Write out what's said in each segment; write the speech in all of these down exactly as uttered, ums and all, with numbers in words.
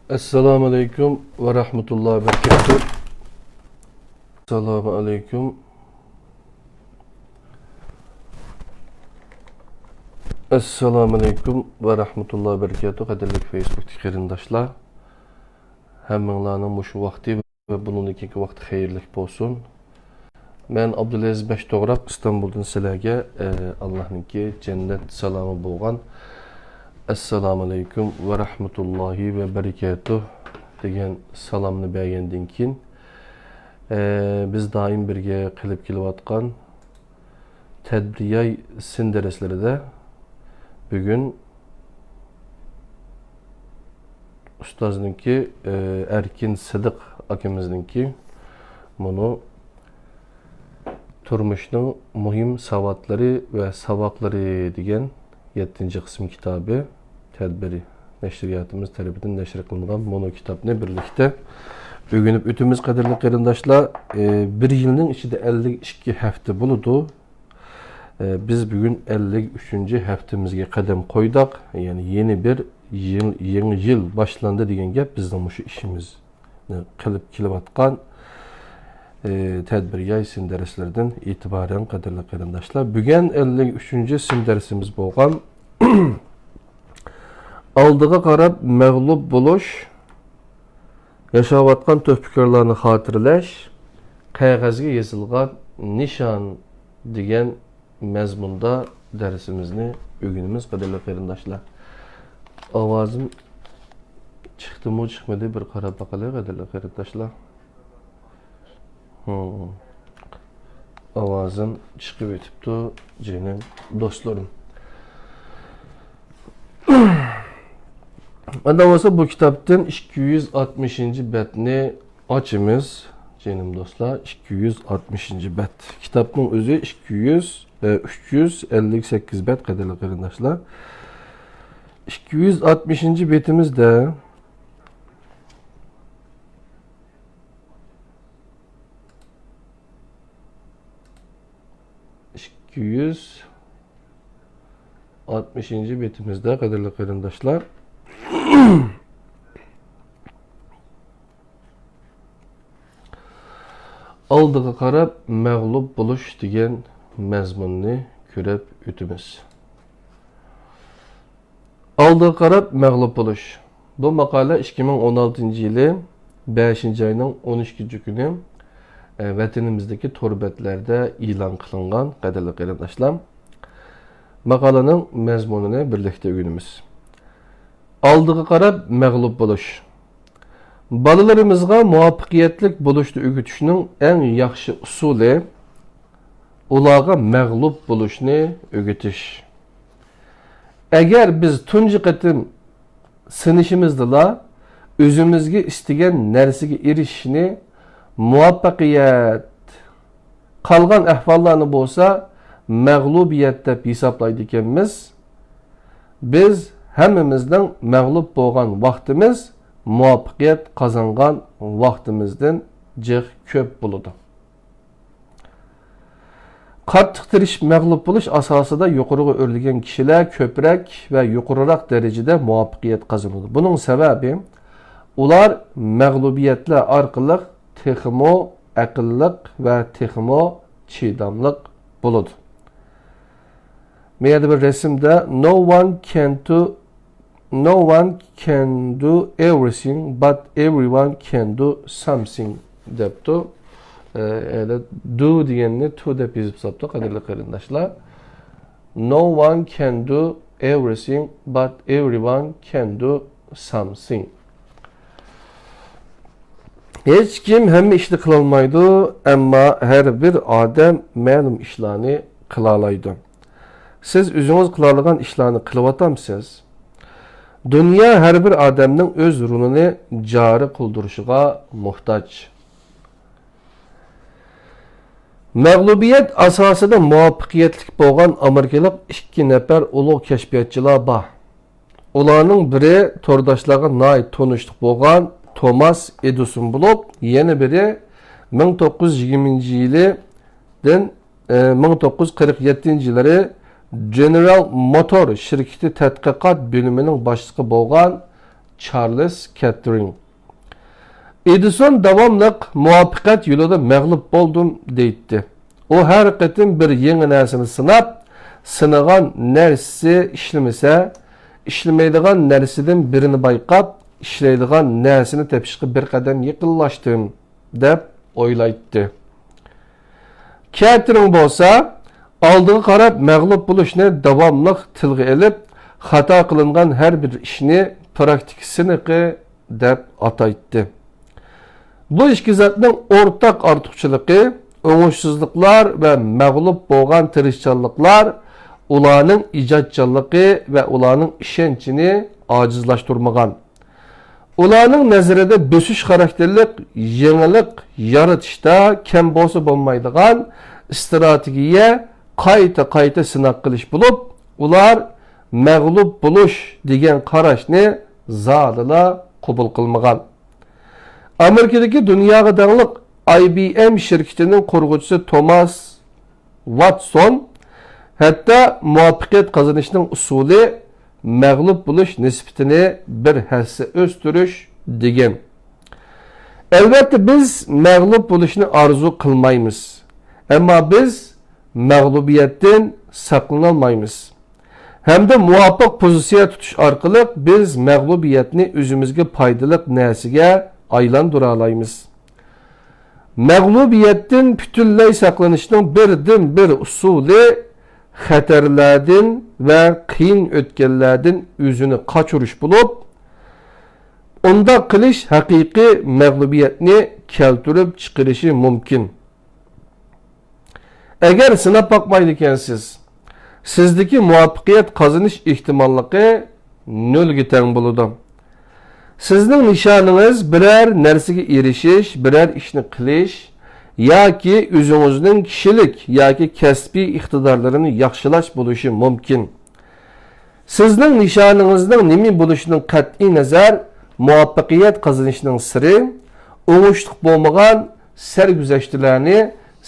ئەسسالامۇ ئەلەيكۇم ۋە رەھمەتۇللاھى ۋە بەرىكاتۇھ. ئەسسالامۇ ئەلەيكۇم. ئەسسالامۇ ئەلەيكۇم ۋە رەھمەتۇللاھى ۋە بەرىكاتۇھ. قەدىرلىك فېيسبۇكتىكى قېرىنداشلار، ھەممىڭلارنىڭ مۇشۇ ۋاقتى ۋە بۇنىڭدىن كېيىنكى ۋاقتى خەيرلىك بولسۇن. مەن ئابدۇلئەزىز بەشتوغراق ئىستانبۇلدىن سىلەرگە، ئە، ئاللاھنىڭكى جەننەت سالامى بولغان ئەسسالامۇ ئەلەيكۇم ۋە رەھمەتۇللاھى ۋە بەرىكاتۇھ دېگەن سالامنى بەرگەندىن كېيىن، ئە، بىز دائىم بىرگە قىلىپ كېلىۋاتقان تەدبىرىياي سىن دەرسلىرىدە بۈگۈن ئۇستازنىڭكى، ئە، ئەركىن سىدىق ئاكىمىزنىڭكى مۇنۇ تۇرمۇشنىڭ مۇھىم ساۋاتلىرى ۋە ساۋاقلىرى دېگەن يەتتىنچى قىسىم كىتابى تەدبىرى نەشرىياتىمىز تەرىپىدىن نەشر قىلىنغان مۇنۇ كىتابنى بىرلىكتە ئۆگىنىپ ئۆتىمىز، قەدىرلىك قېرىنداشلار. ئى، بىر يىلنىڭ ئىچىدە ئەللىك ئىككى ھەپتە بولىدۇ. ئى، بىز بۈگۈن ئەللىك ئۈچىنچى ھەپتىمىزگە قەدەم قويدۇق. يەنى يېڭى بىر يىل، يېڭى يىل باشلاندى دېگەن گەپ بىزنىڭ مۇشۇ ئىشىمىز. قىلىپ كېلىۋاتقان، ئى، تەدبىرىياي سىن دەرسلىرىدىن ئېتىبارەن، قەدىرلىك قېرىنداشلار، بۈگۈن ئەللىك ئۈچىنچى سىن دەرسىمىز بولغان ئالدىغا قاراپ مەغلۇپ بولۇش، ياشاۋاتقان تۆھپىكارلارنى خاتىرىلەش، قەغەزگە يېزىلغان نىشان دېگەن مەزمۇندا دەرسىمىزنى ئۆگىنىمىز، قەدىرلىك قېرىنداشلار. ئاۋازىم چىقتىمۇ، چىقمىدى، بىر قاراپ باقايلى، قەدىرلىك قېرىنداشلار. ھىم. ئاۋازىم چىقىپ ئۆتۈپتۇ، جېنىم دوستلىرىم. ئەندى بولسا بۇ كىتابتىن ئىككى يۈز ئاتمىشىنچى بەتنى ئاچىمىز، جېنىم دوستلار، ئىككى يۈز ئاتمىشىنچى بەت. كىتابنىڭ ئۆزى ئىككى يۈز، ئە، ئۈچ يۈز ئەللىك سەككىز بەت، قەدىرلىك قېرىنداشلار. ئىككى يۈز ئاتمىشىنچى بېتىمىزدە، ئىككى يۈز ئاتمىشىنچى بېتىمىزدە، قەدىرلىك قېرىنداشلار، ئالدىغا قاراپ مەغلۇپ بولۇش دېگەن مەزمۇننى كۆرۈپ ئۆتىمىز. ئالدىغا قاراپ مەغلۇپ بولۇش. بۇ ماقالە ئىككى مىڭ ئون ئالتىنچى يىلى بەشىنچى ئاينىڭ ئون ئىككىنچى كۈنى، ئە، ۋەتىنىمىزدىكى تور بەتلەردە ئېلان قىلىنغان، قەدىرلىك قېرىنداشلار. ماقالىنىڭ مەزمۇنىنى بىرلىكتە ئۆگىنىمىز. ئالدىغا قاراپ مەغلۇپ بولۇش. بالىلىرىمىزغا مۇۋەپپەقىيەتلىك بولۇشنى ئۆگىتىشنىڭ ئەڭ ياخشى ئۇسۇلى، ئۇلارغا مەغلۇپ بولۇشنى ئۆگىتىش. ئەگەر بىز تۇنجى قېتىم سىنىشىمىزدىلا ئۆزىمىزگە ئىستىگەن نەرسىگە ئېرىشىشنى مۇۋەپپەقىيەت، قالغان ئەھۋاللارنى بولسا مەغلۇبىيەت دەپ ھېسابلايدىكەنمىز، بىز ھەممىمىزنىڭ مەغلۇپ بولغان ۋاقتىمىز مۇۋەپپەقىيەت قازانغان ۋاقتىمىزدىن جىق كۆپ بولىدۇ. قاتتىق تىرىشىپ مەغلۇپ بولۇش ئاساسىدا يۇقىرىغا ئۆرلىگەن كىشىلەر كۆپرەك ۋە يۇقىرىراق دەرىجىدە مۇۋەپپەقىيەت قازىنىدۇ. بۇنىڭ سەۋەبى، ئۇلار مەغلۇبىيەتلەر ئارقىلىق تېخىمۇ ئەقىللىق ۋە تېخىمۇ چىداملىق بولىدۇ. مەيەردە بىر رەسىمدە، "No one can do, no one can do everything, but everyone can do something" دەپتۇ. ئە، ئەدە do دېگەننى to دەپ يېزىپ ساپتۇ، قەدىرلىك قېرىنداشلار. "No one can do everything, but everyone can do something." ھېچكىم ھەممە ئىشنى قىلالمايدۇ، ئەمما ھەر بىر ئادەم مەلۇم ئىشلارنى قىلالايدۇ. سىز ئۆزىڭىز قىلالىغان ئىشلارنى قىلىۋاتامسىز؟ دۇنيا ھەر بىر ئادەمنىڭ ئۆز رولىنى جارى قىلدۇرۇشىغا موھتاج. مەغلۇبىيەت ئاساسىدا مۇۋەپپەقىيەتلىك بولغان ئامېرىكىلىق ئىككى نەپەر ئۇلۇغ كەشپىياتچىلار بار. ئۇلارنىڭ بىرى تورداشلارغا ناھايىتى تونۇشلۇق بولغان توماس ئېدىسون بولۇپ، يەنە بىرى مىڭ توققۇز يۈز يىگىرمىنچى يىلىدىن، ئى، مىڭ توققۇز يۈز قىرىق يەتتىنچى يىللىرى جېنېرال موتور شىركىتى تەتقىقات بۆلۈمىنىڭ باشلىقى بولغان چارلىز كەتتېرىڭ. ئېدىسون داۋاملىق مۇۋەپپەقىيەت يولىدا مەغلۇپ بولدۇم دەيتتى. ئۇ ھەر قېتىم بىر يېڭى نەرسىنى سىناپ، سىنىغان نەرسىسى ئىشلىمىسە، ئىشلىمەيدىغان نەرسىدىن بىرىنى بايقاپ، ئىشلەيدىغان نەرسىنى تېپىشقا بىر قەدەم يېقىنلاشتىم، دەپ ئويلايتتى. كەتتېرىڭ بولسا، ئالدىغا قاراپ مەغلۇپ بولۇشنى داۋاملىق تىلغا ئېلىپ، خاتا قىلىنغان ھەر بىر ئىشنى پراكتىكا سىنىقى دەپ ئاتايتتى. بۇ ئىككى زاتنىڭ ئورتاق ئارتۇقچىلىقى، ئوڭۇشسىزلىقلار ۋە مەغلۇپ بولغان تىرىشچانلىقلار ئۇلارنىڭ ئىجادچانلىقى ۋە ئۇلارنىڭ ئىشەنچىنى ئاجىزلاشتۇرمىغان. ئۇلارنىڭ نەزىرىدە بۆسۈش خاراكتېرلىق يېڭىلىق يارىتىشتا كەم بولسا بولمايدىغان ئىستراتېگىيە قايتا-قايتا سىناق قىلىش بولۇپ، ئۇلار مەغلۇپ بولۇش دېگەن قاراشنى زادىلا قوبۇل قىلمىغان. ئامېرىكىدىكى دۇنياغا داڭلىق ئاي بى ئېم شىركىتىنىڭ قۇرغۇچىسى توماس ۋاتسون ھەتتا مۇۋەپپەقىيەت قازىنىشنىڭ ئۇسۇلى مەغلۇپ بولۇش نىسبىتىنى بىر ھەسسە ئۆستۈرۈش دېگەن. ئەلۋەتتە، بىز مەغلۇپ بولۇشنى ئارزۇ قىلمايمىز، ئەمما بىز مەغلۇبىيەتتىن ساقلىنالمايمىز. ھەمدە مۇۋاپىق پوزىتسىيە تۇتۇش ئارقىلىق بىز مەغلۇبىيەتنى ئۆزىمىزگە پايدىلىق نەرسىگە ئايلاندۇرالايمىز. مەغلۇبىيەتتىن پۈتۈنلەي ساقلىنىشنىڭ بىردىنبىر ئۇسۇلى خەتەرلەردىن ۋە قىيىن ئۆتكەللەردىن ئۆزىنى قاچۇرۇش بولۇپ، ئۇنداق قىلىش ھەقىقىي مەغلۇبىيەتنى كەلتۈرۈپ چىقىرىشى مۇمكىن. ئەگەر سىناپ باقمايدىكەنسىز، سىزدىكى مۇۋەپپەقىيەت قازىنىش ئېھتىماللىقى نۆلگە تەڭ بولىدۇ. سىزنىڭ نىشانىڭىز بىرەر نەرسىگە ئېرىشىش، بىرەر ئىشنى قىلىش ياكى ئۆزىڭىزنىڭ كىشىلىك ياكى كەسپىي ئىقتىدارلىرىنى ياخشىلاش بولۇشى مۇمكىن. سىزنىڭ نىشانىڭىزنىڭ نېمە بولۇشىدىن قەتئىينەزەر، مۇۋەپپەقىيەت قازىنىشنىڭ سىرى ئوڭۇشلۇق بولمىغان سەرگۈزەشتلەرنى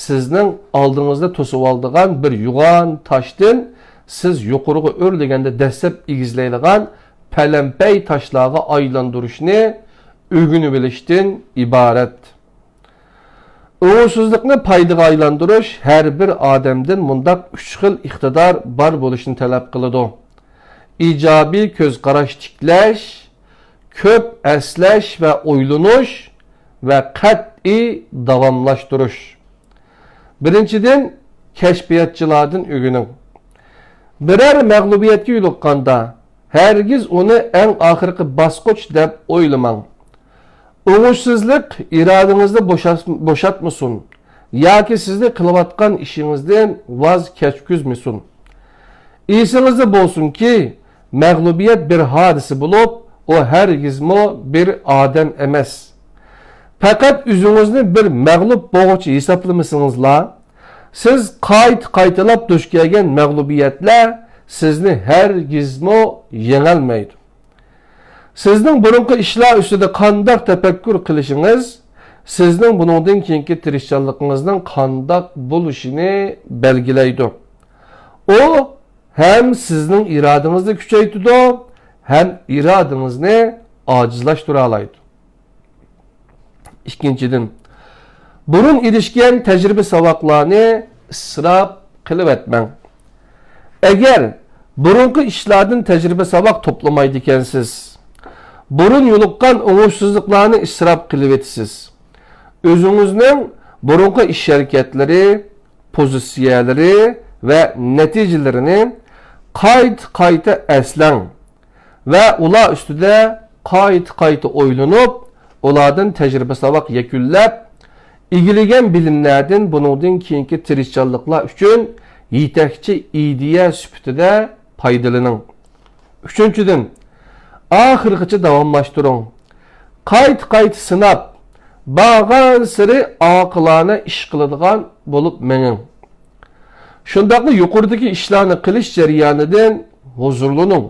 سىزنىڭ ئالدىڭىزدا توسۇۋالىدىغان بىر يوغان تاشتىن سىز يۇقىرىغا ئۆرلىگەندە دەسسەپ ئېگىزلەيدىغان پەلەمپەي تاشلارغا ئايلاندۇرۇشنى ئۆگىنىۋېلىشتىن ئىبارەت. ئوڭۇشسىزلىقنى پايدىغا ئايلاندۇرۇش ھەر بىر ئادەمدىن مۇنداق ئۈچ خىل ئىقتىدار بار بولۇشنى تەلەپ قىلىدۇ: ئىجابىي كۆز قاراش تىكلەش، كۆپ ئەسلەش ۋە ئويلىنىش ۋە قەتئىي داۋاملاشتۇرۇش. بىرىنچىدىن، كەشپىياتچىلاردىن ئۆگىنىڭ. بىرەر مەغلۇبىيەتكە يولۇققاندا، ھەرگىز ئۇنى ئەڭ ئاخىرقى باسقۇچ دەپ ئويلىماڭ. ئوڭۇشسىزلىق ئىرادىڭىزنى بوشاس-، بوشاتمىسۇن ياكى سىزنى قىلىۋاتقان ئىشىڭىزدىن ۋاز كەچكۈزمىسۇن. ئېسىڭىزدە بولسۇنكى، مەغلۇبىيەت بىر ھادىسە بولۇپ، ئۇ ھەرگىزمۇ بىر ئادەم ئەمەس. پەقەت ئۆزىڭىزنى بىر مەغلۇپ بولغۇچى ھېسابلىمىسىڭىزلا، سىز قايتا-قايتىلاپ دۇچ كەلگەن مەغلۇبىيەتلەر سىزنى ھەرگىزمۇ يېڭەلمەيدۇ. سىزنىڭ بۇرۇنقى ئىشلار ئۈستىدە قانداق تەپەككۇر قىلىشىڭىز سىزنىڭ بۇنىڭدىن كېيىنكى تىرىشچانلىقىڭىزنىڭ قانداق بولۇشىنى بەلگىلەيدۇ. ئۇ ھەم سىزنىڭ ئىرادىڭىزنى كۈچەيتىدۇ، ھەم ئىرادىڭىزنى ئاجىزلاشتۇرالايدۇ. ئىككىنچىدىن، بۇرۇن ئېرىشكەن تەجرىبە ساۋاقلارنى ئىسراپ قىلىۋەتمەڭ. ئەگەر بۇرۇنقى ئىشلاردىن تەجرىبە ساۋاق توپلىمايدىكەنسىز، بۇرۇن يولۇققان ئوڭۇشسىزلىقلارنى ئىسراپ قىلىۋېتىسىز. ئۆزىڭىزنىڭ بۇرۇنقى ئىش ھەرىكەتلىرى، پوزىتسىيەلىرى ۋە نەتىجىلىرىنى قايتا-قايتا ئەسلەڭ ۋە ئۇلار ئۈستىدە قايتا-قايتا ئويلىنىپ، ئۇلاردىن تەجرىبە ساۋاق يەكۈنلەپ، ئىگىلىگەن بىلىملەردىن بۇنىڭدىن كېيىنكى تىرىشچانلىقلار ئۈچۈن يېتەكچى ئىدىيە سۈپىتىدە پايدىلىنىڭ. ئۈچىنچىدىن، ئاخىرغىچە داۋاملاشتۇرۇڭ. قايتا-قايتا سىناپ، بارغانسېرى ئاقىلانە ئىش قىلىدىغان بولۇپ مېڭىڭ. شۇنداقلا يۇقىرىدىكى ئىشلارنى قىلىش جەريانىدىن ھۇزۇرلىنىڭ.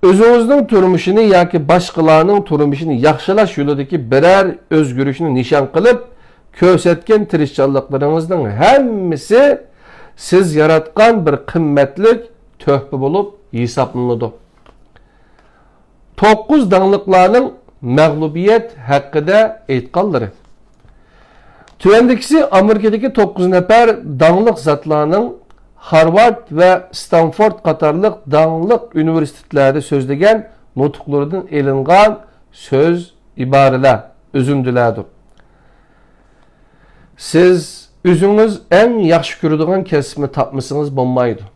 ئۆزىڭىزنىڭ تۇرمۇشىنى ياكى باشقىلارنىڭ تۇرمۇشىنى ياخشىلاش يولىدىكى بىرەر ئۆزگىرىشنى نىشان قىلىپ كۆرسەتكەن تىرىشچانلىقلىرىڭىزنىڭ ھەممىسى سىز ياراتقان بىر قىممەتلىك تۆھپە بولۇپ ھېسابلىنىدۇ. توققۇز داڭلىقلارنىڭ مەغلۇبىيەت ھەققىدە ئېيتقانلىرى. تۆۋەندىكىسى ئامېرىكىدىكى توققۇز نەپەر داڭلىق زاتلارنىڭ خارۋارد ۋە ستانفورد قاتارلىق داڭلىق ئۇنىۋېرسىتېتلەردە سۆزلىگەن نۇتۇقلىرىدىن ئېلىنغان سۆز، ئىبارىلەر، ئۈزۈندىلەردۇر. سىز ئۆزىڭىز ئەڭ ياخشى كۆرىدىغان كەسىپنى تاپمىسىڭىز بولمايدۇ.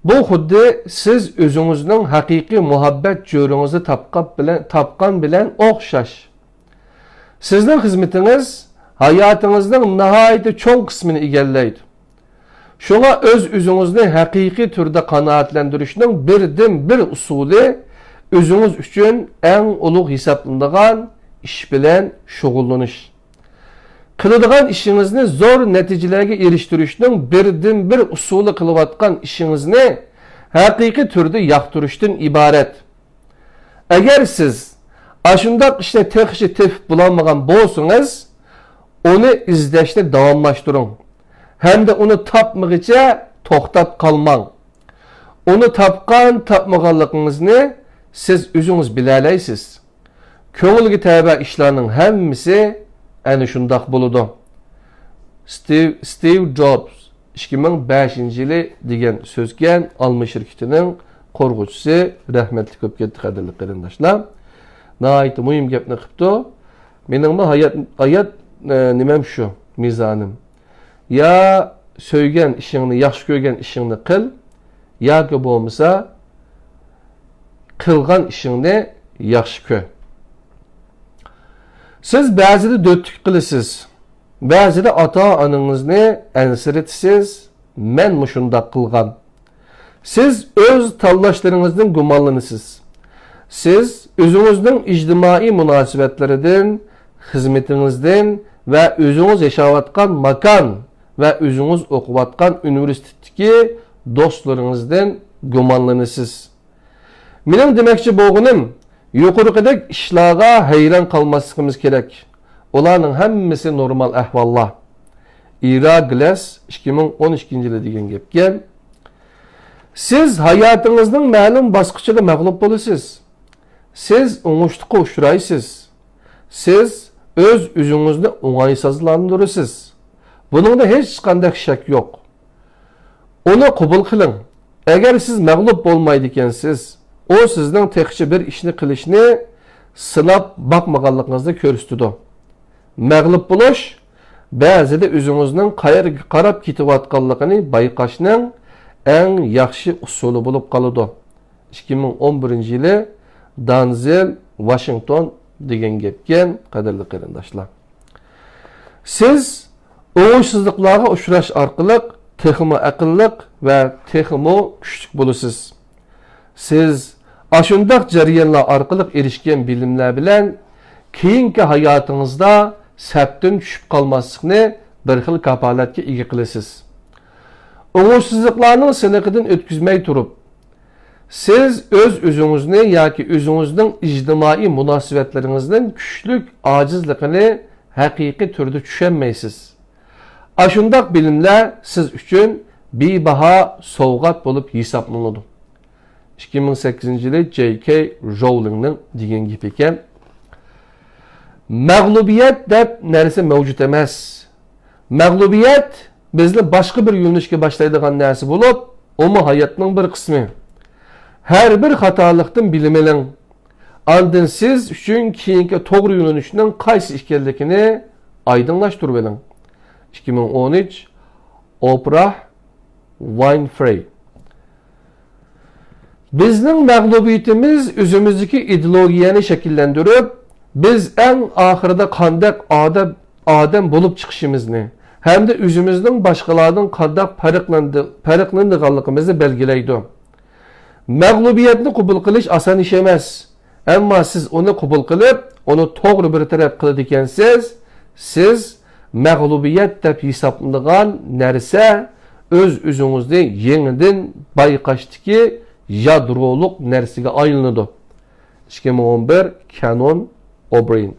بۇ خۇددى سىز ئۆزىڭىزنىڭ ھەقىقىي مۇھەببەت جۆرىڭىزنى تاپقان بىلەن، تاپقان بىلەن ئوخشاش. سىزنىڭ خىزمىتىڭىز ھاياتىڭىزنىڭ ناھايىتى چوڭ قىسمىنى ئىگىلەيدۇ. شۇڭا ئۆز-ئۆزىڭىزنى ھەقىقىي تۈردە قانائەتلەندۈرۈشنىڭ بىردىنبىر ئۇسۇلى ئۆزىڭىز ئۈچۈن ئەڭ ئۇلۇغ ھېسابلىنىدىغان ئىش بىلەن شۇغۇللىنىش. قىلىدىغان ئىشىڭىزنى زور نەتىجىلەرگە ئېرىشتۈرۈشنىڭ بىردىنبىر ئۇسۇلى قىلىۋاتقان ئىشىڭىزنى ھەقىقىي تۈردە ياقتۇرۇشتىن ئىبارەت. ئەگەر سىز ئاشۇنداق ئىشنى تېخىچە تېپىپ بولالمىغان بولسىڭىز، ئۇنى ئىزدەشنى داۋاملاشتۇرۇڭ ھەمدە ئۇنى تاپمىغىچە توختاپ قالماڭ. ئۇنى تاپقان-تاپمىغانلىقىڭىزنى سىز ئۆزىڭىز بىلەلەيسىز. كۆڭۈلگە تەۋە ئىشلارنىڭ ھەممىسى ئەنە شۇنداق بولىدۇ. ستىۋ، ستىۋ جوبس، ئىككى مىڭ بەشىنچى يىلى دېگەن سۆزكەن، ئالما شىركىتىنىڭ قۇرغۇچىسى، رەھمەتلىك بولۇپ كەتتى، قەدىرلىك قېرىنداشلار. ناھايىتى مۇھىم گەپنى قىپتۇ. مېنىڭمۇ ھايات، ھايات، ئە، نېمەم شۇ، مىزانىم. يا سۆيگەن ئىشىڭنى، ياخشى كۆرگەن ئىشىڭنى قىل، ياكى بولمىسا قىلغان ئىشىڭنى ياخشى كۆر. سىز بەزىدە دۆتلۈك قىلىسىز، بەزىدە ئاتا-ئانىڭىزنى ئەنسىرىتىسىز، مەن مۇشۇنداق قىلغان. سىز ئۆز تاللاشلىرىڭىزدىن گۇمانلىنىسىز. سىز ئۆزىڭىزنىڭ ئىجتىمائىي مۇناسىۋەتلىرىدىن، خىزمىتىڭىزدىن ۋە ئۆزىڭىز ياشاۋاتقان ماكان ۋە ئۆزىڭىز ئوقۇۋاتقان ئۇنىۋېرسىتېتتىكى دوستلىرىڭىزدىن گۇمانلىنىسىز. مېنىڭ دېمەكچى بولغىنىم، يۇقىرىقىدەك ئىشلارغا ھەيران قالماسلىقىمىز كېرەك. ئۇلارنىڭ ھەممىسى نورمال ئەھۋاللار. ئىرا گلەس، ئىككى مىڭ ئون ئىككىنچى يىلى دېگەن گەپكەن. سىز ھاياتىڭىزنىڭ مەلۇم باسقۇچىدا مەغلۇپ بولىسىز. سىز ئوڭۇشلۇققا ئۇچرايسىز. سىز ئۆز-ئۆزىڭىزنى ئوڭايسىزلاندۇرىسىز. بۇنىڭدا ھېچقانداق شەك يوق. ئۇنى قوبۇل قىلىڭ. ئەگەر سىز مەغلۇپ بولمايدىكەنسىز، ئۇ سىزنىڭ تېخىچە بىر ئىشنى قىلىشنى سىناپ باقمىغانلىقىڭىزنى كۆرسىتىدۇ. مەغلۇپ بولۇش بەزىدە ئۆزىڭىزنىڭ قەيەرگە قاراپ كېتىۋاتقانلىقىنى بايقاشنىڭ ئەڭ ياخشى ئۇسۇلى بولۇپ قالىدۇ. ئىككى مىڭ ئون بىرىنچى يىلى دانزېل ۋاشىنگتون دېگەن گەپكەن، قەدىرلىك قېرىنداشلار. سىز ئوڭۇشسىزلىقلارغا ئۇچراش ئارقىلىق تېخىمۇ ئەقىللىق ۋە تېخىمۇ كۈچلۈك بولىسىز. سىز ئاشۇنداق جەريانلار ئارقىلىق ئېرىشكەن بىلىملەر بىلەن كېيىنكى ھاياتىڭىزدا سەپتىن چۈشۈپ قالماسلىقنى بىر خىل كاپالەتكە ئىگە قىلىسىز. ئوڭۇشسىزلىقلارنىڭ سىنىقىدىن ئۆتكۈزمەي تۇرۇپ، سىز ئۆز-ئۆزىڭىزنى ياكى ئۆزىڭىزنىڭ ئىجتىمائىي مۇناسىۋەتلىرىڭىزنىڭ كۈچلۈك ئاجىزلىقىنى ھەقىقىي تۈردە چۈشەنمەيسىز. ئاشۇنداق بىلىملەر سىز ئۈچۈن بىباھا سوۋغات بولۇپ ھېسابلىنىدۇ. ئىككى مىڭ سەككىزىنچى يىلى جەي كەي روۋلىڭنىڭ دېگەن گېپى ئىكەن. مەغلۇبىيەت دەپ نەرسە مەۋجۇت ئەمەس. مەغلۇبىيەت بىزنى باشقا بىر يۆنىلىشكە باشلايدىغان نەرسە بولۇپ، ئۇمۇ ھاياتنىڭ بىر قىسمى. ھەر بىر خاتالىقتىن بىلىم ئېلىڭ. ئاندىن سىز ئۈچۈن كېيىنكى توغرا يۆنىلىشنىڭ قايسى ئىكەنلىكىنى ئايدىڭلاشتۇرۇۋېلىڭ. ئىككى مىڭ ئون ئۈچ، ئوپراھ ۋاينفرېي. بىزنىڭ مەغلۇبىيىتىمىز ئۆزىمىزدىكى ئىدېئولوگىيەنى شەكىللەندۈرۈپ، بىز ئەڭ ئاخىرىدا قانداق ئادەم، ئادەم بولۇپ چىقىشىمىزنى ھەمدە ئۆزىمىزنىڭ باشقىلاردىن قانداق پەرقلەندى-، پەرقلىنىدىغانلىقىمىزنى بەلگىلەيدۇ. مەغلۇبىيەتنى قوبۇل قىلىش ئاسان ئىش ئەمەس. ئەمما سىز ئۇنى قوبۇل قىلىپ، ئۇنى توغرا بىر تەرەپ قىلىدىكەنسىز، سىز مەغلۇبىيەت دەپ ھېسابلىنىدىغان نەرسە ئۆز-ئۆزىڭىزنى يېڭىدىن بايقاشتىكى يادرولۇق نەرسىگە ئايلىنىدۇ. ئىككى مىڭ ئون بىر، كانون ئوبرىن.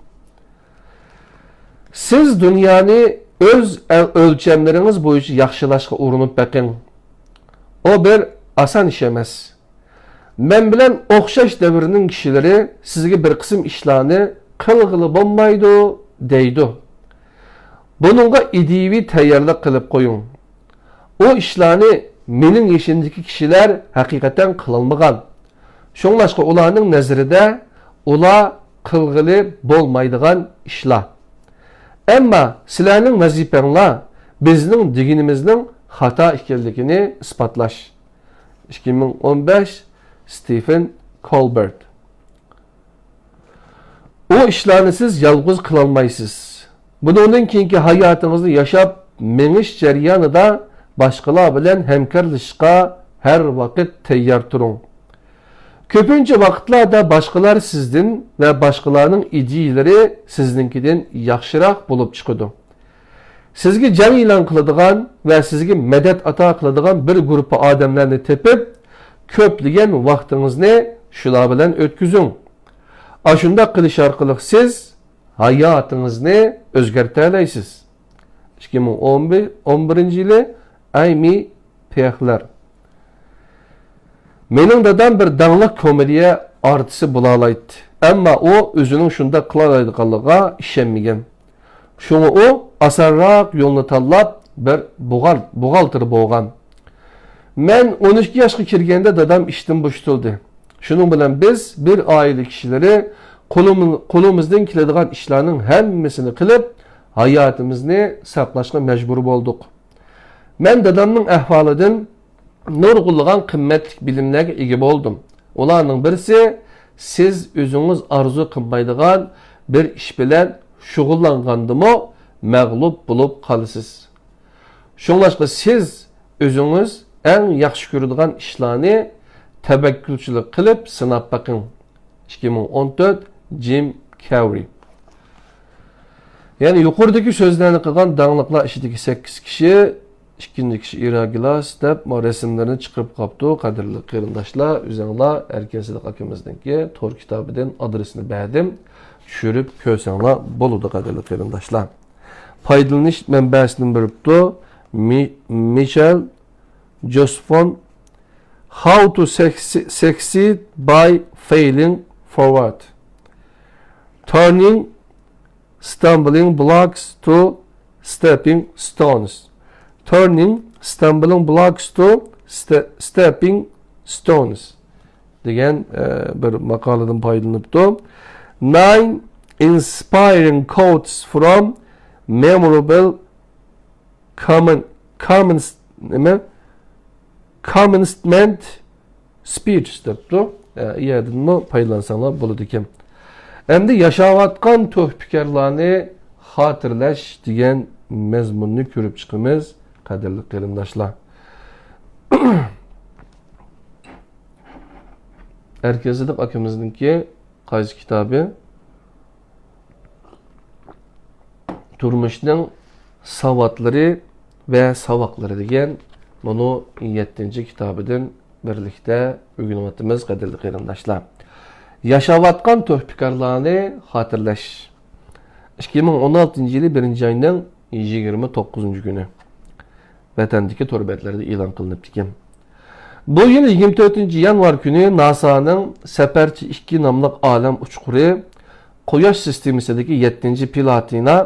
سىز دۇنيانى ئۆز ئەل-، ئۆلچەملىرىڭىز بويىچە ياخشىلاشقا ئۇرۇنۇپ بېقىڭ. ئۇ بىر ئاسان ئىش ئەمەس. مەن بىلەن ئوخشاش دەۋرنىڭ كىشىلىرى سىزگە بىر قىسىم ئىشلارنى قىلغىلى بولمايدۇ دەيدۇ. بۇنىڭغا ئىدىيىۋى تەييارلىق قىلىپ قويۇڭ. ئۇ ئىشلارنى مېنىڭ يېشىمدىكى كىشىلەر ھەقىقەتەن قىلالمىغان. شۇڭلاشقا ئۇلارنىڭ نەزىرىدە ئۇلار قىلغىلى بولمايدىغان ئىشلار. ئەمما سىلەرنىڭ ۋەزىپەڭلار بىزنىڭ دېگىنىمىزنىڭ خاتا ئىكەنلىكىنى ئىسپاتلاش. ئىككى مىڭ ئون بەش، ستېفېن كولبېرت. ئۇ ئىشلارنى سىز يالغۇز قىلالمايسىز. بۇنىڭدىن كېيىنكى ھاياتىڭىزنى ياشاپ مېڭىش جەريانىدا باشقىلار بىلەن ھەمكارلىشىشقا ھەر ۋاقىت تەييار تۇرۇڭ. كۆپىنچە ۋاقىتلاردا باشقىلار سىزدىن ۋە باشقىلارنىڭ ئىدىيىلىرى سىزنىڭكىدىن ياخشىراق بولۇپ چىقىدۇ. سىزگە جەڭ ئېلان قىلىدىغان ۋە سىزگە مەدەت ئاتا قىلىدىغان بىر گۇرۇپپا ئادەملەرنى تېپىپ، كۆپلىگەن ۋاقتىڭىزنى شۇلار بىلەن ئۆتكۈزۈڭ. ئاشۇنداق قىلىش ئارقىلىق سىز ھاياتىڭىزنى ئۆزگەرتەلەيسىز. ئىككى مىڭ ئون بىر، ئون بىرىنچى يىلى، ئەيمى پېخلەر. مېنىڭ دادام بىر داڭلىق كومېدىيە ئارتىسى بولالايتتى. ئەمما ئۇ ئۆزىنىڭ شۇنداق قىلالايدىغانلىقىغا ئىشەنمىگەن. شۇڭا ئۇ ئاسانراق يولنى تاللاپ، بىر بوغال-، بوغالتىر بولغان. مەن ئون ئىككى ياشقا كىرگەندە دادام ئىشتىن بوشىتىلدى. شۇنىڭ بىلەن بىز بىر ئائىلە كىشىلىرى قولۇم-، قولىمىزدىن كېلىدىغان ئىشلارنىڭ ھەممىسىنى قىلىپ، ھاياتىمىزنى ساقلاشقا مەجبۇر بولدۇق. مەن دادامنىڭ ئەھۋالىدىن نۇرغۇنلىغان قىممەتلىك بىلىملەرگە ئىگە بولدۇم. ئۇلارنىڭ بىرسى، سىز ئۆزىڭىز ئارزۇ قىلمايدىغان بىر ئىش بىلەن شۇغۇللانغاندىمۇ مەغلۇپ بولۇپ قالىسىز. شۇڭلاشقا سىز ئۆزىڭىز ئەڭ ياخشى كۆرىدىغان ئىشلارنى تەۋەككۈلچىلىك قىلىپ سىناپ بېقىڭ. ئىككى مىڭ ئون تۆت، جىم كەررى. يەنى يۇقىرىدىكى سۆزلەرنى قىلغان داڭلىقلار ئىچىدىكى سەككىز كىشى ئىككىنچى كىشى ئىراگلاس دەپ رەسىملىرىنى چىقىرىپ قاپتۇ. قەدىرلىك قېرىنداشلار، ئۆزۈڭلار ئەركىن سىدىق ئاكىمىزنىڭكى تور كىتابىدىن ئادرېسىنى بەردىم. چۈشۈرۈپ كۆرسەڭلار بولىدۇ، قەدىرلىك قېرىنداشلار. پايدىلىنىش مەنبەسىنى بېرىپتۇ. مى-، مىشېل جوسفون، How to succe-, succeed by failing forward. Turning stumbling blocks to stepping stones. Turning stumbling blocks to ste-, stepping stones دېگەن، ئە، بىر ماقالىدىن پايدىلىنىپتۇ. Nine inspiring quotes from memorable common-، commence-، نېمە؟ Commencement speech دەپتۇ. ئە، ئۇ يەردىنمۇ پايدىلانساڭلار بولىدىكەن. ئەمدى ياشاۋاتقان تۆھپىكارلارنى خاتىرىلەش دېگەن مەزمۇننى كۆرۈپ چىقىمىز، قەدىرلىك قېرىنداشلار. ئەركىن سىدىق ئاكىمىزنىڭكى قايسى كىتابى؟ تۇرمۇشنىڭ ساۋاتلىرى ۋە ساۋاقلىرى دېگەن مۇنۇ يەتتىنچى كىتابىدىن بىرلىكتە ئۆگىنىۋاتىمىز، قەدىرلىك قېرىنداشلار. ياشاۋاتقان تۆھپىكارلارنى خاتىرىلەش. ئىككى مىڭ ئون ئالتىنچى يىلى بىرىنچى ئاينىڭ يىگىرمە توققۇزىنچى كۈنى. ۋەتەندىكى تور بەتلىرىدە ئېلان قىلىنىپتىكەن. بۇ يىل يىگىرمە تۆتىنچى يانۋار كۈنى ناسانىڭ سەپەرچى ئىككى ناملىق ئالەم ئۇچقۇرى قۇياش سىستېمىسىدىكى يەتتىنچى پلاتىنا،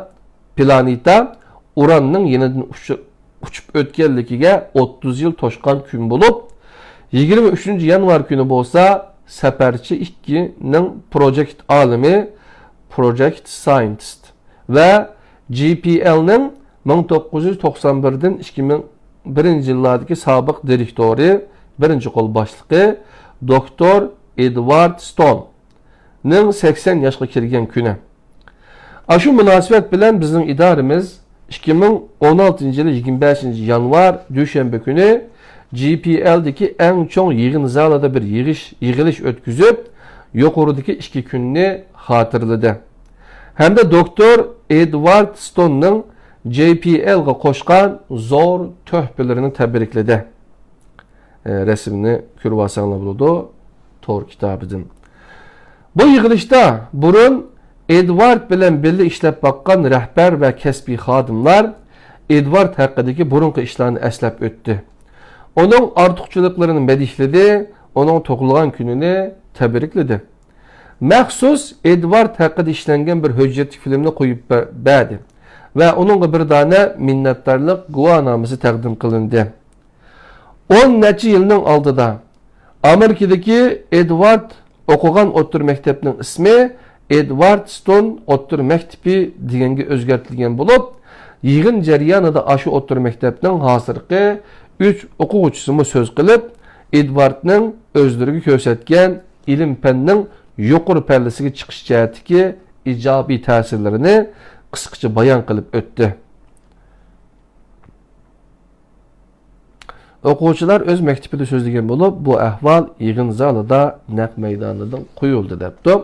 پلانېتا ئۇراننىڭ يېنىدىن ئۇچۇ-، ئۇچۇپ ئۆتكەنلىكىگە ئوتتۇز يىل توشقان كۈن بولۇپ، يىگىرمە ئۈچىنچى يانۋار كۈنى بولسا سەپەرچى ئىككىنىڭ پروجېكت ئالىمى، پروجېكت سايېنتىست، ۋە جى پى ئېلنىڭ مىڭ توققۇز يۈز توقسان بىردىن ئىككى مىڭ بىرىنچى يىللاردىكى سابىق دىرېكتورى، بىرىنچى قول باشلىقى دوكتور ئېدۋارد ستوننىڭ سەكسەن ياشقا كىرگەن كۈنى. ئاشۇ مۇناسىۋەت بىلەن بىزنىڭ ئىدارىمىز ئىككى مىڭ ئون ئالتىنچى يىلى يىگىرمە بەشىنچى يانۋار، دۈشەنبە كۈنى جى پى ئېلدىكى ئەڭ چوڭ يىغىن زالىدا بىر يىغىش، يىغىلىش ئۆتكۈزۈپ، يۇقىرىدىكى ئىككى كۈننى خاتىرىلىدى ھەمدە دوكتور ئېدۋارد ستوننىڭ جى پى ئېلغا قوشقان زور تۆھپىلىرىنى تەبرىكلىدى. ئە، رەسىمنى كۆرۈۋالساڭلار بولىدۇ، تور كىتابىدىن. بۇ يىغىلىشتا بۇرۇن ئېدۋارد بىلەن بىللە ئىشلەپ باققان رەھبەر ۋە كەسپىي خادىملار ئېدۋارد ھەققىدىكى بۇرۇنقى ئىشلارنى ئەسلەپ ئۆتتى. ئۇنىڭ ئارتۇقچىلىقلىرىنى مەدھىيلىدى، ئۇنىڭ تۇغۇلغان كۈنىنى تەبرىكلىدى. مەخسۇس ئېدۋارد ھەققىدە ئىشلەنگەن بىر ھۆججەتلىك فىلىمنى قويۇپ بە-، بەردى ۋە ئۇنىڭغا بىر دانە مىننەتدارلىق گۇۋاھنامىسى تەقدىم قىلىندى. ئون نەچچە يىلنىڭ ئالدىدا ئامېرىكىدىكى ئېدۋارد ئوقۇغان ئوتتۇرا مەكتەپنىڭ ئىسمى ئېدۋارد ستون ئوتتۇرا مەكتىپى دېگەنگە ئۆزگەرتىلگەن بولۇپ، يىغىن جەريانىدا ئاشۇ ئوتتۇرا مەكتەپنىڭ ھازىرقى ئۈچ ئوقۇغۇچىسىمۇ سۆز قىلىپ، ئېدۋاردنىڭ ئۆزلىرىگە كۆرسەتكەن ئىلىم-پەننىڭ يۇقىرى پەللىسىگە چىقىش جەھەتتىكى ئىجابىي تەسىرلىرىنى قىسقىچە بايان قىلىپ ئۆتتى. ئوقۇغۇچىلار ئۆز مەكتىپىدە سۆزلىگەن بولۇپ، بۇ ئەھۋال يىغىن زالىدا نەق مەيدانىدىن قويۇلدى، دەپتۇ.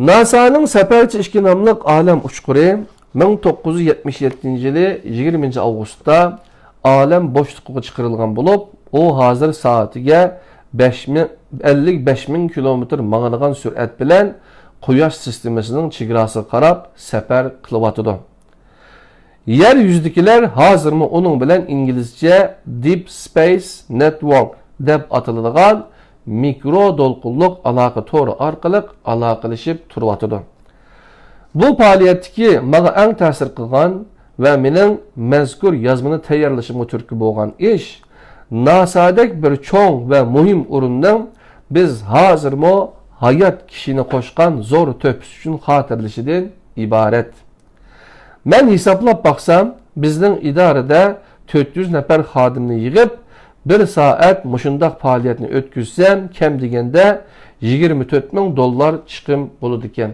ناسانىڭ سەپەرچى ئىككى ناملىق ئالەم ئۇچقۇرى مىڭ توققۇز يۈز يەتمىش يەتتىنچى يىلى يىگىرمىنچى ئاۋغۇستتا ئالەم بوشلۇقىغا چىقىرىلغان بولۇپ، ئۇ ھازىر سائىتىگە بەش مىڭ، ئەللىك بەش مىڭ كىلومېتىر ماڭىدىغان سۈرئەت بىلەن قۇياش سىستېمىسىنىڭ چېگراسىغا قاراپ سەپەر قىلىۋاتىدۇ. يەر يۈزىدىكىلەر ھازىرمۇ ئۇنىڭ بىلەن ئىنگلىزچە دىپ سپەيس نېتۋورك دەپ ئاتىلىدىغان مىكرو دولقۇنلۇق ئالاقە تورى ئارقىلىق ئالاقىلىشىپ تۇرۇۋاتىدۇ. بۇ پائالىيەتتىكى ماڭا ئەڭ تەسىر قىلغان ۋە مېنىڭ مەزكۇر يازمىنى تەييارلىشىمغا تۈرتكە بولغان ئىش، ناسادەك بىر چوڭ ۋە مۇھىم ئورۇننىڭ بىز ھازىرمۇ ھايات كىشىنى قوشقان زور تۆھپىسى ئۈچۈن خاتىرىلىشىدىن ئىبارەت. مەن ھېسابلاپ باقسام، بىزنىڭ ئىدارىدە تۆت يۈز نەپەر خادىمنى يىغىپ، بىر سائەت مۇشۇنداق پائالىيەتنى ئۆتكۈزسەم، كەم دېگەندە يىگىرمە تۆت مىڭ دوللار چىقىم بولىدىكەن.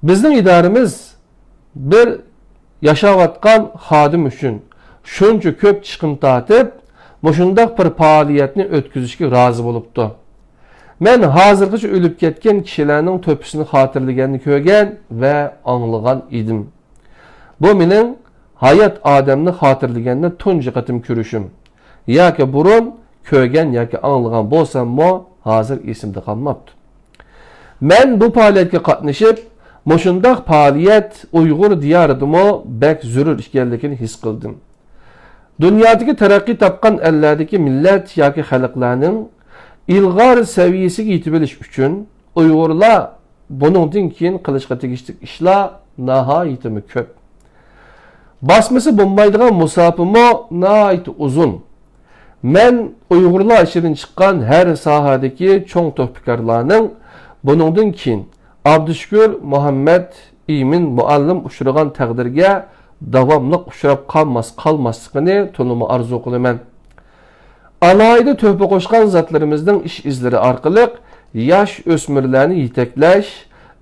بىزنىڭ ئىدارىمىز بىر ياشاۋاتقان خادىم ئۈچۈن شۇنچە كۆپ چىقىم تارتىپ، مۇشۇنداق بىر پائالىيەتنى ئۆتكۈزۈشكە رازى بولۇپتۇ. مەن ھازىرغىچە ئۆلۈپ كەتكەن كىشىلەرنىڭ تۆھپىسىنى خاتىرىلىگەننى كۆرگەن ۋە ئاڭلىغان ئىدىم. بۇ مېنىڭ ھايات ئادەمنى خاتىرىلىگەندە تۇنجى قېتىم كۆرۈشۈم. ياكى بۇرۇن كۆرگەن ياكى ئاڭلىغان بولساممۇ، ھازىر ئېسىمدە قالماپتۇ. مەن بۇ پائالىيەتكە قاتنىشىپ، مۇشۇنداق پائالىيەت ئۇيغۇر دىيارىدىمۇ بەك زۆرۈر ئىكەنلىكىنى ھېس قىلدىم. دۇنيادىكى تەرەققىي تاپقان ئەللەردىكى مىللەت ياكى خەلقلەرنىڭ ئىلغار سەۋىيەسىگە يېتىۋېلىش ئۈچۈن ئۇيغۇرلار بۇنىڭدىن كېيىن قىلىشقا تېگىشلىك ئىشلار ناھايىتىمۇ كۆپ. باسمىسا بولمايدىغان مۇساپىمۇ ناھايىتى ئۇزۇن. مەن ئۇيغۇرلار ئىچىدىن چىققان ھەر ساھەدىكى چوڭ تۆھپىكارلارنىڭ بۇنىڭدىن كېيىن ئابدۇشۈكۈر مۇھەممەد ئىمىن مۇئەللىم ئۇچرىغان تەقدىرگە داۋاملىق ئۇچراپ قالماس-، قالماسلىقىنى تولىمۇ ئارزۇ قىلىمەن. ئالاھىدە تۆھپە قوشقان زاتلىرىمىزنىڭ ئىش ئىزلىرى ئارقىلىق ياش ئۆسمۈرلەرنى يېتەكلەش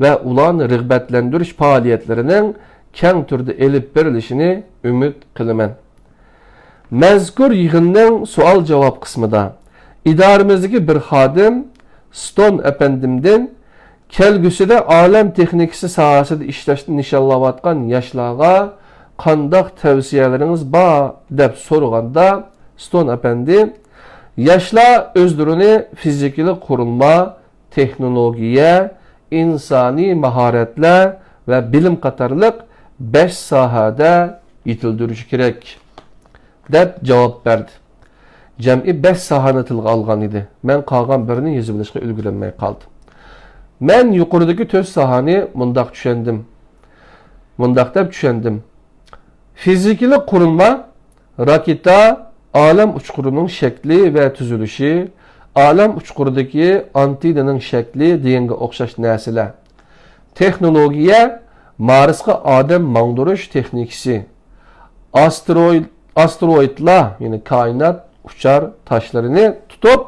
ۋە ئۇلارنى رىغبەتلەندۈرۈش پائالىيەتلىرىنىڭ كەڭ تۈردە ئېلىپ بېرىلىشىنى ئۈمىد قىلىمەن. مەزكۇر يىغىننىڭ سوئال-جاۋاب قىسمىدا ئىدارىمىزدىكى بىر خادىم ستون ئەپەندىمدىن كەلگۈسىدە ئالەم تېخنىكىسى ساھەسىدە ئىشلەشنى نىشانلاۋاتقان ياشلارغا قانداق تەۋسىيەلىرىڭىز بار؟ دەپ سورىغاندا، ستون ئەپەندى، ياشلار ئۆزلىرىنى فىزىكىلىق قۇرۇلما، تېخنولوگىيە، ئىنسانىي ماھارەتلەر ۋە بىلىم قاتارلىق بەش ساھەدە يېتىلدۈرۈشى كېرەك، دەپ جاۋاب بەردى. جەمئىي بەش ساھەنى تىلغا ئالغان ئىدى. مەن قالغان بىرىنى يېزىۋېلىشقا ئۈلگۈرەلمەي قالدىم. مەن يۇقىرىدىكى تۆت ساھەنى مۇنداق چۈشەندىم. مۇنداق دەپ چۈشەندىم. فىزىكىلىق قۇرۇلما، راكېتا، ئالەم ئۇچقۇرىنىڭ شەكلى ۋە تۈزۈلۈشى، ئالەم ئۇچقۇرىدىكى ئانتېننىنىڭ شەكلى دېگەنگە ئوخشاش نەرسىلەر. تېخنولوگىيە، مارسقا ئادەم ماڭدۇرۇش تېخنىكىسى. ئاستېروئىد، ئاستېروئىدلار، يەنى كائىنات ئۇچار تاشلىرىنى تۇتۇپ،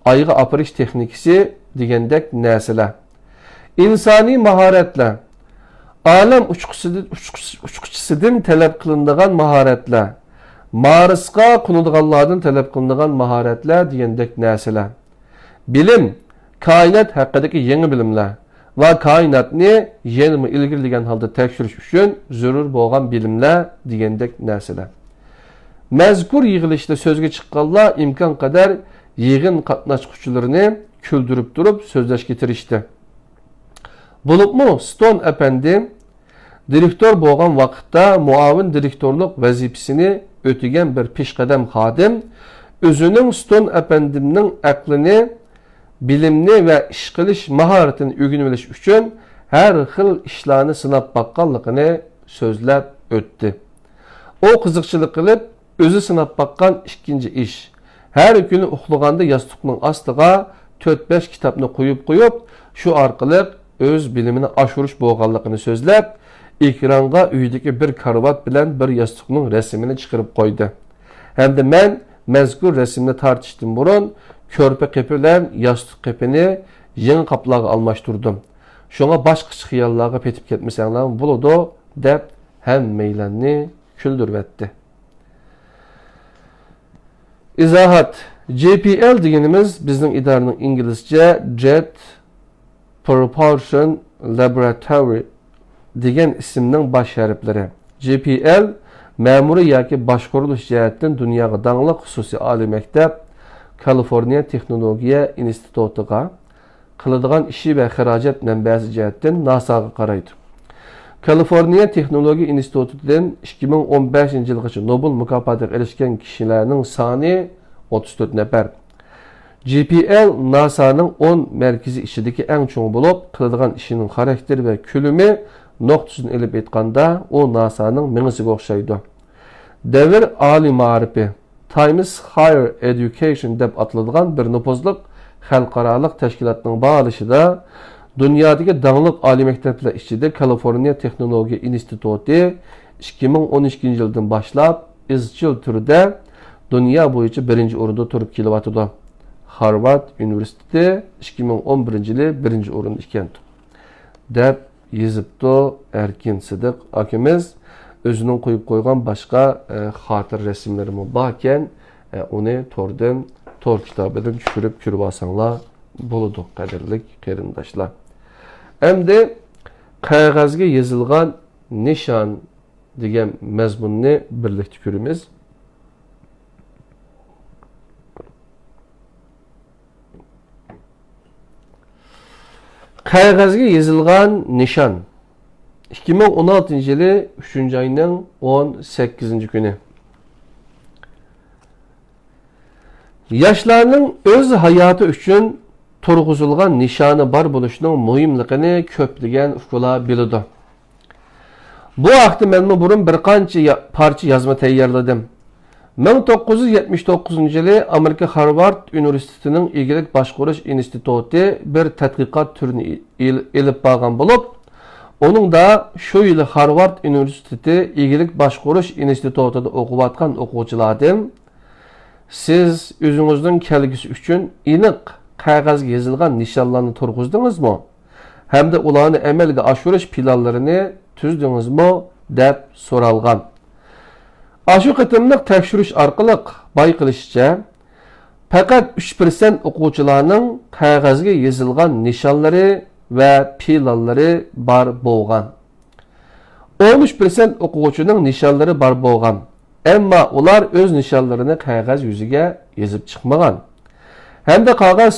ئايغا ئاپىرىش تېخنىكىسى دېگەندەك نەرسىلەر. ئىنسانىي ماھارەتلەر. ئالەم ئۇچقۇسىدىن، ئۇچقۇچ-، ئۇچقۇچىسىدىن تەلەپ قىلىنىدىغان ماھارەتلەر. مارسقا قونىدىغانلاردىن تەلەپ قىلىنىدىغان ماھارەتلەر دېگەندەك نەرسىلەر. بىلىم، كائىنات ھەققىدىكى يېڭى بىلىملەر ۋە كائىناتنى يەنىمۇ ئىلگىرىلىگەن ھالدا تەكشۈرۈش ئۈچۈن زۆرۈر بولغان بىلىملەر دېگەندەك نەرسىلەر. مەزكۇر يىغىلىشتا سۆزگە چىققانلار ئىمكانقەدەر يىغىن قاتناشقۇچىلىرىنى كۈلدۈرۈپ تۇرۇپ سۆزلەشكە تىرىشتى. بولۇپمۇ ستون ئەپەندى دىرېكتور بولغان ۋاقىتتا مۇئاۋىن دىرېكتورلۇق ۋەزىپىسىنى ئۆتىگەن بىر پېشقەدەم خادىم ئۆزىنىڭ ستون ئەپەندىمنىڭ ئەقلىنى، بىلىمنى ۋە ئىش قىلىش ماھارىتىنى ئۆگىنىۋېلىش ئۈچۈن ھەر خىل ئىشلارنى سىناپ باققانلىقىنى سۆزلەپ ئۆتتى. ئۇ قىزىقچىلىق قىلىپ، ئۆزى سىناپ باققان ئىككىنچى ئىش، ھەر كۈنى ئۇخلىغاندا ياستۇقنىڭ ئاستىغا تۆت-بەش كىتابنى قويۇپ قويۇپ، شۇ ئارقىلىق ئۆز بىلىمىنى ئاشۇرۇش بولغانلىقىنى سۆزلەپ، ئېكرانغا ئۆيدىكى بىر كارىۋات بىلەن بىر ياستۇقنىڭ رەسىمىنى چىقىرىپ قويدى. ھەمدە مەن مەزكۇر رەسىمنى تارتىشتىن بۇرۇن كۆرپە قېپى بىلەن ياستۇق قېپىنى يېڭى قاپلارغا ئالماشتۇردۇم. شۇڭا باشقىچە خىياللارغا پېتىپ كەتمىسەڭلارمۇ بولىدۇ، دەپ ھەممەيلەننى كۈلدۈرۈۋەتتى. ئىزاھات. جې پى ئېل دېگىنىمىز بىزنىڭ ئىدارىنىڭ ئىنگلىزچە جېت پروپالشن لابوراتورى دېگەن ئىسىمنىڭ باش ھەرپلىرى. جې پى ئېل مەمۇرىي ياكى باشقۇرۇلۇش جەھەتتىن دۇنياغا داڭلىق خۇسۇسىي ئالىي مەكتەپ، كالىفورنىيە تېخنولوگىيە ئىنستىتۇتىغا، قىلىدىغان ئىشى ۋە خىراجەت مەنبەسى جەھەتتىن ناساغا قارايدۇ. كالىفورنىيە تېخنولوگىيە ئىنستىتۇتىدىن ئىككى مىڭ ئون بەشىنچى يىلغىچە نوبېل مۇكاپاتىغا ئېرىشكەن كىشىلەرنىڭ سانى ئوتتۇز تۆت نەپەر. جې پى ئېل ناسانىڭ ئون مەركىزى ئىچىدىكى ئەڭ چوڭى بولۇپ، قىلىدىغان ئىشىنىڭ خاراكتېرى ۋە كۆلىمى نۇقتىسىدىن ئېلىپ ئېيتقاندا، ئۇ ناسانىڭ مېڭىسىگە ئوخشايدۇ. دەۋر ئالىي مائارىپى، Times Higher Education دەپ ئاتىلىدىغان بىر نوپۇزلۇق خەلقئارالىق تەشكىلاتنىڭ باھالىشىدا، دۇنيادىكى داڭلىق ئالىي مەكتەپلەر ئىچىدە كالىفورنىيە تېخنولوگىيە ئىنستىتۇتى ئىككى مىڭ ئون ئىككىنچى يىلدىن باشلاپ ئىزچىل تۈردە دۇنيا بويىچە بىرىنچى ئورۇندا تۇرۇپ كېلىۋاتىدۇ. خارۋارد ئۇنىۋېرسىتېتى ئىككى مىڭ ئون بىرىنچى يىلى بىرىنچى ئورۇندا ئىكەن، دەپ يېزىپتۇ ئەركىن سىدىق ئاكىمىز. ئۆزىنىڭ قويۇپ قويغان باشقا، ئە، خاتىرە رەسىملىرىمۇ باركەن، ئە، ئۇنى توردىن، تور كىتابىدىن چۈشۈرۈپ كۆرۈۋالساڭلار بولىدۇ، قەدىرلىك قېرىنداشلار. ئەمدى قەغەزگە يېزىلغان نىشان دېگەن مەزمۇننى بىرلىكتە كۆرىمىز. قەغەزگە يېزىلغان نىشان. ئىككى مىڭ ئون ئالتىنچى يىلى ئۈچىنچى ئاينىڭ ئون سەككىزىنچى كۈنى. ياشلارنىڭ ئۆز ھاياتى ئۈچۈن تۇرغۇزۇلغان نىشانى بار بولۇشنىڭ مۇھىملىقىنى كۆپلىگەن ئۇكىلار بىلىدۇ. بۇ ھەقتە مەنمۇ بۇرۇن بىر قانچە يا-، پارچە يازما تەييارلىدىم. مىڭ توققۇز يۈز يەتمىش توققۇزىنچى يىلى ئامېرىكا خارۋارد ئۇنىۋېرسىتېتىنىڭ ئىگىلىك باشقۇرۇش ئىنستىتۇتى بىر تەتقىقات تۈرىنى ئېل-، ئېلىپ بارغان بولۇپ، ئۇنىڭدا شۇ يىلى خارۋارد ئۇنىۋېرسىتېتى ئىگىلىك باشقۇرۇش ئىنستىتۇتىدا ئوقۇۋاتقان ئوقۇغۇچىلاردىن، «سىز ئۆزىڭىزنىڭ كەلگۈسى ئۈچۈن ئېنىق قەغەزگە يېزىلغان نىشانلارنى تۇرغۇزدىڭىزمۇ؟ ھەمدە ئۇلارنى ئەمەلگە ئاشۇرۇش پىلانلىرىنى تۈزدىڭىزمۇ؟» دەپ سورالغان. ئاشۇ قېتىملىق تەكشۈرۈش ئارقىلىق بايقىلىشىچە، پەقەت ئۈچ پىرسەنت ئوقۇغۇچىلارنىڭ قەغەزگە يېزىلغان نىشانلىرى ۋە پىلانلىرى بار بولغان. ئون ئۈچ پىرسەنت ئوقۇغۇچىنىڭ نىشانلىرى بار بولغان، ئەمما ئۇلار ئۆز نىشانلىرىنى قەغەز يۈزىگە يېزىپ چىقمىغان. ھەمدە قالغان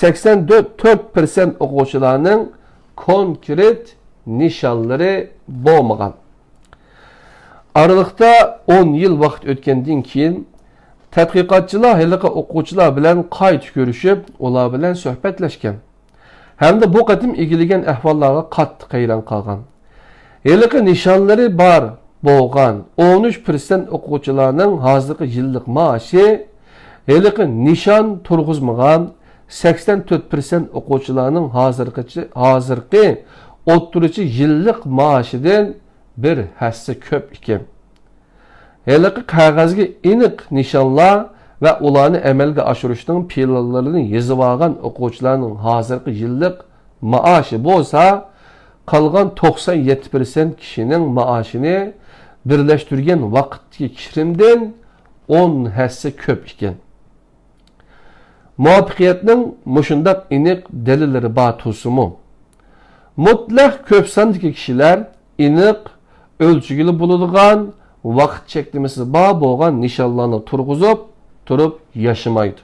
سەكسەن تۆت پىرسەنت ئوقۇغۇچىلارنىڭ كونكرېت نىشانلىرى بولمىغان. ئارىلىقتا ئون يىل ۋاقىت ئۆتكەندىن كېيىن، تەتقىقاتچىلار ھېلىقى ئوقۇغۇچىلار بىلەن قايتا كۆرۈشۈپ، ئۇلار بىلەن سۆھبەتلەشكەن. ھەمدە بۇ قېتىم ئىگىلىگەن ئەھۋاللارغا قاتتىق ھەيران قالغان. ھېلىقى نىشانلىرى بار بولغان ئون ئۈچ پىرسەنت ئوقۇغۇچىلارنىڭ ھازىرقى يىللىق مائاشى، ھېلىقى نىشان تۇرغۇزمىغان سەكسەن تۆت پىرسەنت ئوقۇغۇچىلارنىڭ ھازىرقىچە، ھازىرقى ئوتتۇرىچە يىللىق مائاشىدىن بىر ھەسسە كۆپ ئىكەن. ھېلىقى قەغەزگە ئېنىق نىشانلار ۋە ئۇلارنى ئەمەلگە ئاشۇرۇشنىڭ پىلانلىرىنى يېزىۋالغان ئوقۇغۇچىلارنىڭ ھازىرقى يىللىق مائاشى بولسا، قالغان توقسان يەتتە پىرسەنت كىشىنىڭ مائاشىنى بىرلەشتۈرگەن ۋاقىتتىكى كىرىمدىن ئون ھەسسە كۆپ ئىكەن. مۇۋەپپەقىيەتنىڭ مۇشۇنداق ئېنىق دەلىللىرى بار تۇرسىمۇ، مۇتلەق كۆپ ساندىكى كىشىلەر ئېنىق، ئۆلچىگىلى بولىدىغان، ۋاقىت چەكلىمىسى بار بولغان نىشانلارنى تۇرغۇزۇپ تۇرۇپ ياشىمايدۇ.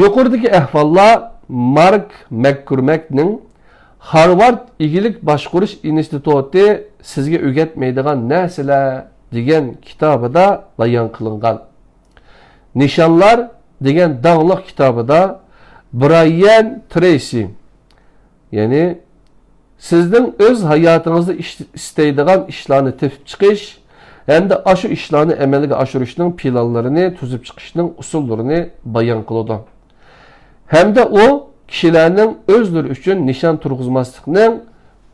يۇقىرىدىكى ئەھۋاللار مارك مەككورمەكنىڭ «خارۋارد ئىگىلىك باشقۇرۇش ئىنستىتۇتى سىزگە ئۆگەتمەيدىغان نەرسىلەر» دېگەن كىتابىدا بايان قىلىنغان. نىشانلار دېگەن داڭلىق كىتابىدا برايەن ترېيسى، يەنى سىزنىڭ ئۆز ھاياتىڭىزدا ئىش، ئىستەيدىغان ئىشلارنى تېپىپ چىقىش ھەمدە ئاشۇ ئىشلارنى ئەمەلگە ئاشۇرۇشنىڭ پىلانلىرىنى تۈزۈپ چىقىشنىڭ ئۇسۇللىرىنى بايان قىلىدۇ. ھەمدە ئۇ كىشىلەرنىڭ ئۆزلىرى ئۈچۈن نىشان تۇرغۇزماسلىقنىڭ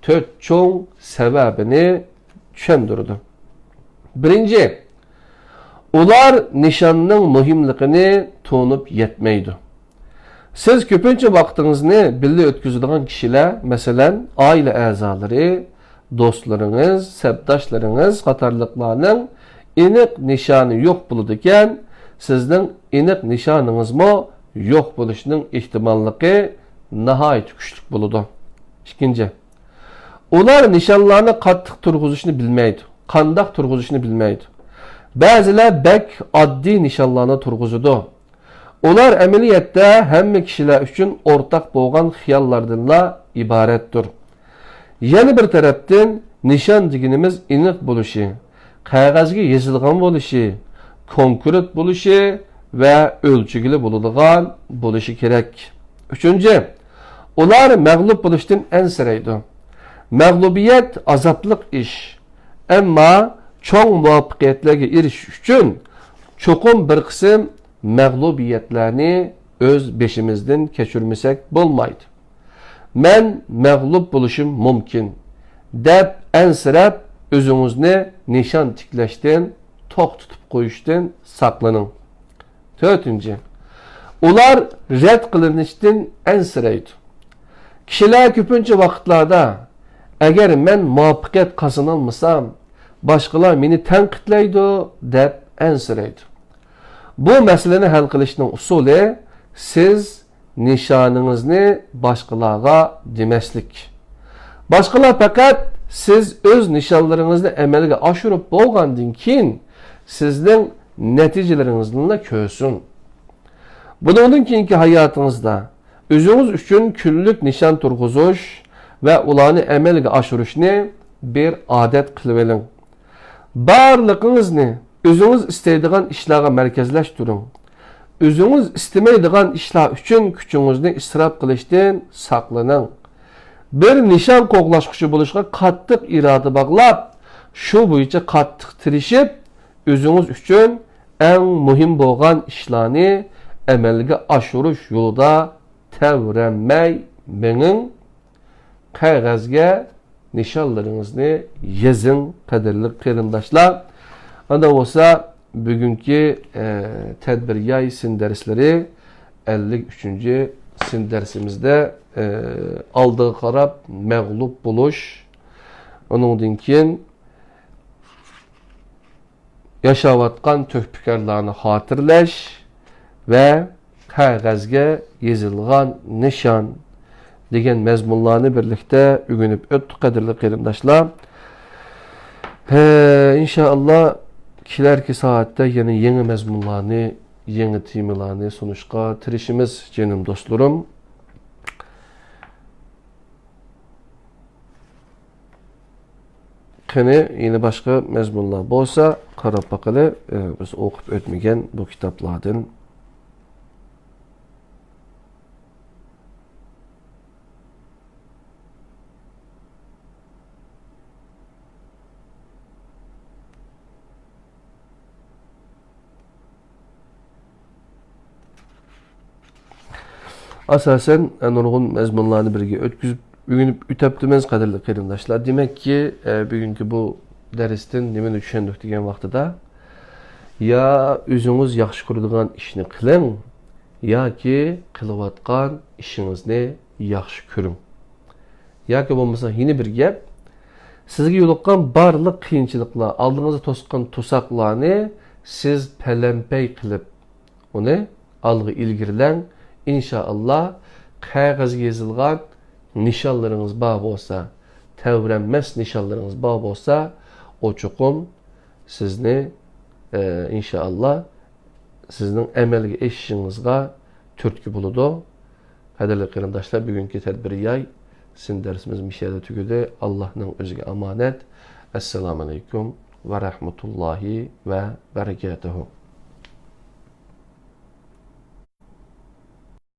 تۆت چوڭ سەۋەبىنى چۈشەندۈرىدۇ. بىرىنچى، ئۇلار نىشاننىڭ مۇھىملىقىنى تونۇپ يەتمەيدۇ. سىز كۆپىنچە ۋاقتىڭىزنى بىللە ئۆتكۈزىدىغان كىشىلەر، مەسىلەن، ئائىلە ئەزالىرى، دوستلىرىڭىز، سەپداشلىرىڭىز قاتارلىقلارنىڭ ئېنىق نىشانى يوق بولىدىكەن، سىزنىڭ ئېنىق نىشانىڭىزمۇ يوق بولۇشىنىڭ ئېھتىماللىقى ناھايىتى كۈچلۈك بولىدۇ. ئىككىنچى، ئۇلار نىشانلارنى قاتتىق تۇرغۇزۇشنى بىلمەيدۇ، قانداق تۇرغۇزۇشنى بىلمەيدۇ. بەزىلەر بەك ئاددىي نىشانلارنى تۇرغۇزىدۇ. ئۇلار ئەمەلىيەتتە ھەممە كىشىلەر ئۈچۈن ئورتاق بولغان خىياللاردىنلا ئىبارەتتۇر. يەنە بىر تەرەپتىن، نىشان دېگىنىمىز ئېنىق بولۇشى، قەغەزگە يېزىلغان بولۇشى، كونكرېت بولۇشى ۋە ئۆلچىگىلى بولىدىغان بولۇشى كېرەك. ئۈچىنچى، ئۇلار مەغلۇپ بولۇشتىن ئەنسىرەيدۇ. مەغلۇبىيەت ئازابلىق ئىش. ئەمما چوڭ مۇۋەپپەقىيەتلەرگە ئېرىشىش ئۈچۈن چوقۇم بىر قىسىم مەغلۇبىيەتلەرنى ئۆز بېشىمىزدىن كەچۈرمىسەك بولمايدۇ. مەن مەغلۇپ بولۇشۇم مۇمكىن، دەپ ئەنسىرەپ، ئۆزىڭىزنى نىشان تىكلەشتىن، توختىتىپ قويۇشتىن ساقلىنىڭ. تۆتىنچى، ئۇلار رەت قىلىنىشتىن ئەنسىرەيدۇ. كىشىلەر كۆپىنچە ۋاقىتلاردا، ئەگەر مەن مۇۋەپپەقىيەت قازىنالمىسام، باشقىلار مېنى تەنقىدلەيدۇ، دەپ ئەنسىرەيدۇ. بۇ مەسىلىنى ھەل قىلىشنىڭ ئۇسۇلى، سىز نىشانىڭىزنى باشقىلارغا دېمەسلىك. باشقىلار پەقەت سىز ئۆز نىشانلىرىڭىزنى ئەمەلگە ئاشۇرۇپ بولغاندىن كېيىن، سىزنىڭ نەتىجىلىرىڭىزنىلا كۆرسۇن. بۇنىڭدىن كېيىنكى ھاياتىڭىزدا ئۆزىڭىز ئۈچۈن كۈنلۈك نىشان تۇرغۇزۇش ۋە ئۇلارنى ئەمەلگە ئاشۇرۇشنى بىر ئادەت قىلىۋېلىڭ. بارلىقىڭىزنى ئۆزىڭىز ئىستەيدىغان ئىشلارغا مەركەزلەشتۈرۈڭ. ئۆزىڭىز ئىستىمەيدىغان ئىشلار ئۈچۈن كۈچىڭىزنى ئىسراپ قىلىشتىن ساقلىنىڭ. بىر نىشان قوغلاشقۇچى بولۇشقا قاتتىق ئىرادە باغلاپ، شۇ بويىچە قاتتىق تىرىشىپ، ئۆزىڭىز ئۈچۈن ئەڭ مۇھىم بولغان ئىشلارنى ئەمەلگە ئاشۇرۇش يولىدا تەۋرەنمەي مېڭىڭ. قەغەزگە نىشانلىرىڭىزنى يېزىڭ، قەدىرلىك قېرىنداشلار. ئانداق بولسا، بۈگۈنكى، ئە، تەدبىر ياي سىن دەرسلىرى، ئەللىك ئۈچىنچى سىن دەرسىمىزدە، ئە، ئالدىغا قاراپ مەغلۇپ بولۇش، ئۇنىڭدىن كېيىن ياشاۋاتقان تۆھپىكارلارنى خاتىرىلەش ۋە قەغەزگە يېزىلغان نىشان دېگەن مەزمۇنلارنى بىرلىكتە ئۆگىنىپ ئۆتتۇق، قەدىرلىك قېرىنداشلار. ھە، ئىنشائاللا، كېلەركى سائەتتە يەنە يېڭى مەزمۇنلارنى، يېڭى تېمىلارنى سۇنۇشقا تىرىشىمىز، جېنىم دوستلىرىم. قېنى، يەنە باشقا مەزمۇنلار بولسا، قاراپ باقىلى. ئى، بىز ئوقۇپ ئۆتمىگەن بۇ كىتابلاردىن. ئاساسەن، نۇرغۇن مەزمۇنلارنى بىرگە ئۆتكۈزۈپ، ئۆگىنىپ ئۆتەپتىمىز، قەدىرلىك قېرىنداشلار. دېمەككى، بۈگۈنكى بۇ دەرستىن نېمىنى چۈشەندۇق دېگەن ۋاقتىدا، يا ئۆزىڭىز ياخشى كۆرىدىغان ئىشنى قىلىڭ، ياكى قىلىۋاتقان ئىشىڭىزنى ياخشى كۆرۈڭ. ياكى بولمىسا يەنە بىر گەپ، سىزگە يولۇققان بارلىق قىيىنچىلىقلار، ئالدىڭىزدا توسقان توساقلارنى سىز پەلەمپەي قىلىپ، ئۇنى ئالغا ئىلگىرىلەڭ. ئىنشائاللا، قەغەزگە يېزىلغان نىشانلىرىڭىز بار بولسا، تەۋرەنمەس نىشانلىرىڭىز بار بولسا، ئۇ چوقۇم سىزنى، ئە، ئىنشائاللا، سىزنىڭ ئەمەلگە ئېشىشىڭىزغا تۈرتكە بولىدۇ. قەدىرلىك قېرىنداشلار، بۈگۈنكى تەدبىر ياي سىن دەرسىمىز مۇشۇ يەردە تۈگىدى. ئاللاھنىڭ ئۆزىگە ئامانەت. ئەسسالامۇ ئەلەيكۇم ۋە رەھمەتۇللاھى ۋە بەرىكاتۇھۇ.